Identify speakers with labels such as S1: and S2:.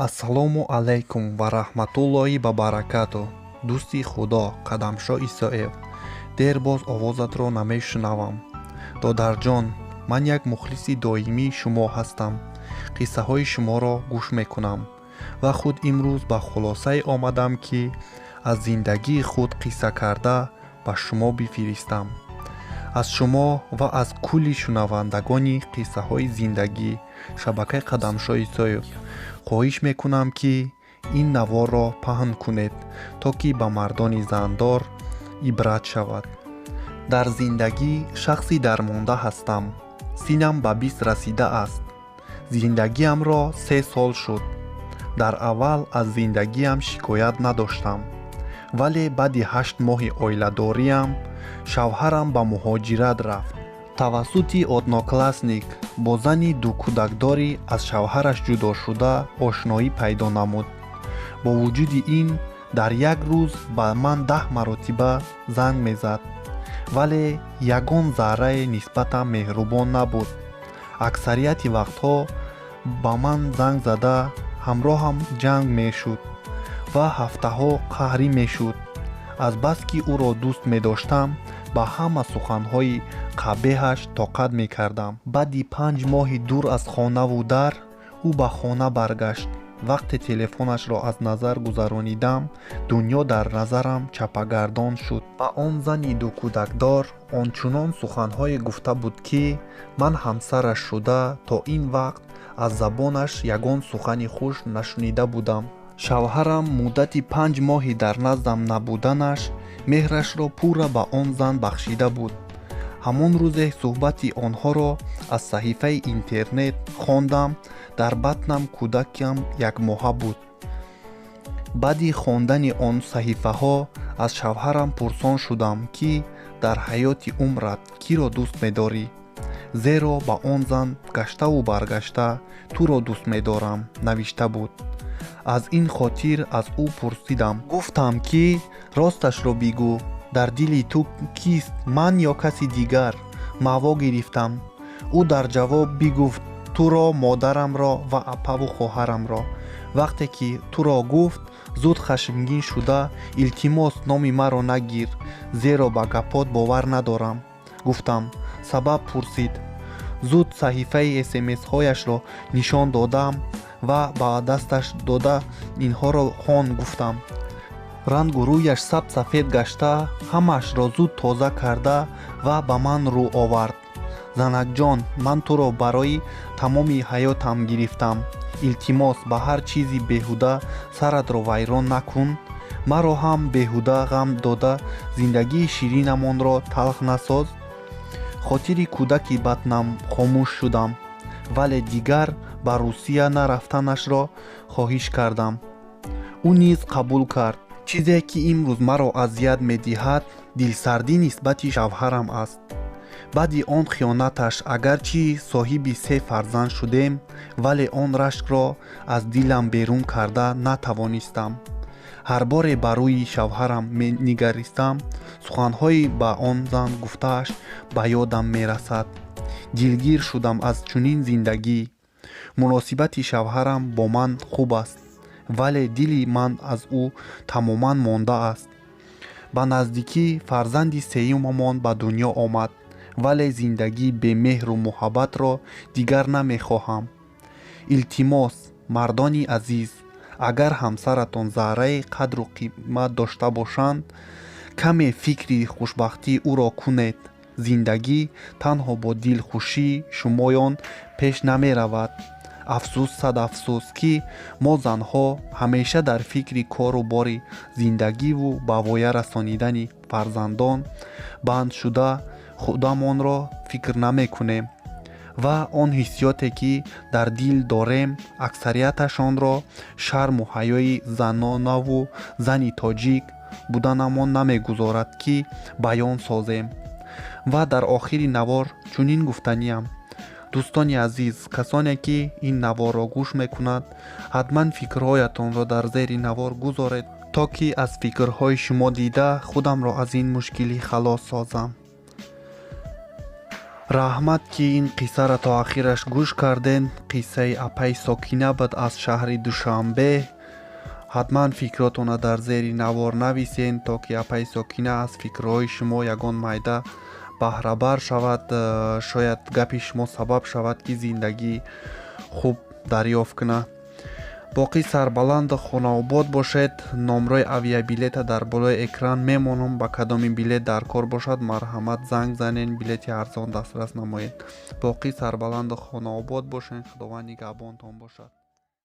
S1: Ассалому алайкум ва раҳматуллоҳи ва баракатуҳ. Дӯсти Худо Қадамшоҳ Исоев, дер боз овозатро намешунавам. Додарҷон, ман як мухлиси доимии шумо ҳастам. Қиссаҳои шуморо гӯш мекунам ва худ имрӯз ба хулосае омадам, ки аз зиндагии худ қисса карда ба шумо бифиристам. Аз шумо ва аз кулли шунавандагони қиссаҳои зиндагӣ шабакаи Қадамшоҳ Исоев хоҳиш мекунам, ки ин наворро паҳн кунед, то ки ба мардони зандор ибрат шавад. Дар зиндагӣ шахси дармонда ҳастам. Синам ба 20 расида аст. Зиндагиамро 3 сол шуд. Дар аввал аз зиндагиам шикоят надоштам, вале баъди 8 моҳи оиладориам шавҳарам ба муҳоҷират рафт. Тавассути одноклассник бо зани дукӯдакдорӣ аз шавҳараш ҷудошуда ошноӣ пайдо намуд. Бо вуҷуди ин дар як рӯз ба ман 10 маротиба занг мезад, вале ягон заррае нисбатам меҳрубон набуд. Аксарияти вақтҳо ба ман занг зада ҳамроҳам ҷанг мешуд ва ҳафтаҳо қаҳрӣ мешуд. Азбаски ӯро дӯст медоштам, ба ҳама суханҳои қабеҳаш тоқат мекардам. Баъди 5 моҳи дур аз хонаву дар ӯ ба хона баргашт. Вақте телефонашро аз назар гузаронидам, дунё дар назарам чапагардон шуд. Ба он зани дукӯдакдор ончунон суханҳое гуфта буд, ки ман ҳамсараш шуда то ин вақт аз забонаш ягон сухани хуш нашунида будам. Шавҳарам муддати 5 моҳи дар наздам набуданаш меҳрашро пурра ба он зан бахшида буд. Ҳамон рӯзе суҳбати онҳоро аз саҳифаи интернет хондам. Дар батнам кӯдакам якмоҳа буд. Баъди хондани он саҳифаҳо аз шавҳарам пурсон шудам, ки дар ҳаёти умрат киро дӯст медорӣ? Зеро ба он зан гаштаву баргашта туро дӯст медорам навишта буд. Аз ин хотир аз ӯ пурсидам. Гуфтам, ки росташро бигӯ, дар дили ту кист, ман ё каси дигар? Маъво гирифтам. Ӯ дар ҷавоб бигуфт: туро, модарамро ва апаву хоҳарамро. Вақте ки туро гуфт, зуд хашмгин шуда: илтимос, номи маро нагир, зеро ба гапот бовар надорам, гуфтам. Сабаб пурсид. Зуд саҳифаи смсҳояшро нишон додам ва ба дасташ дода инҳоро хон гуфтам. Рангу рӯяш саб-сафед гашта, ҳамаашро зуд тоза карда ва ба ман рӯ овард. Занакҷон, ман туро барои тамоми ҳаётам гирифтам. Илтимос, ба ҳар чизи беҳуда саратро вайрон накун. Маро ҳам беҳуда ғам дода зиндагии ширинамонро талх насоз. Хотири кӯдаки батнам хомӯш шудам, вале дигар ба Русия нарафтанашро хоҳиш кардам. Ӯ низ қабул кард. Чизе ки имрӯз маро азият медиҳад, дилсардӣ нисбати шавҳарам аст. Баъди он хиёнаташ агарчи соҳиби 3 фарзанд шудем, вале он рашкро аз дилам берун карда натавонистам. Ҳар боре ба рӯи шавҳарам менигаристам, суханҳои ба он зан гуфтааш ба ёдам мерасад. Дилгир шудам аз чунин зиндагӣ. Муносибати шавҳарам бо ман хуб аст, вале дили ман аз ӯ тамоман монда аст. Ба наздикӣ фарзанди сеюмамон ба дунё омад, вале зиндагии бемеҳру муҳаббатро дигар намехоҳам. Илтимос, мардони азиз, агар ҳамсаратон заррае қадру қимат дошта бошанд, каме фикри хушбахтии ӯро кунед. Зиндагӣ танҳо бо дилхушии шумоён пеш намеравад. Афсӯс, сад афсӯс, ки мо занҳо ҳамеша дар фикри кору бори зиндагиву ба воя расонидани фарзандон банд шуда худамонро фикр намекунем ва он ҳиссиёте ки дар дил дорем, аксарияташонро шарму ҳаёи занонаву зани тоҷик буданамон намегузорад, ки баён созем. Ва дар охири навор чунин гуфтаниям: дӯстони азиз, касоне ки ин наворро гӯш мекунад, ҳатман фикрҳоятонро дар зери навор гузоред, то ки аз фикрҳои шумо дида худамро аз ин мушкилӣ халос созам. Раҳмат, ки ин қиссаро то ахираш гӯш карден. Қиссаи апаи Сокина буд аз шаҳри Душанбе. Ҳатман фикротонро дар зери навор нависен, то ки апаи Сокина аз фикрҳои шумо ягон майда баҳрабар шавад. Шояд гапи шумо сабаб шавад, ки зиндагӣ хуб дарёфт кунад. Боқӣ сарбаланду хонаобод бошед. Номрои авиабилета дар болои экран мемонам. Ба кадоми билет дар кор бошад, марҳамат, занг занен, билети арзон дастрас намоед. Боқӣ сарбаланду хонаобод бошед. Худованд нигаҳбонтон бошад.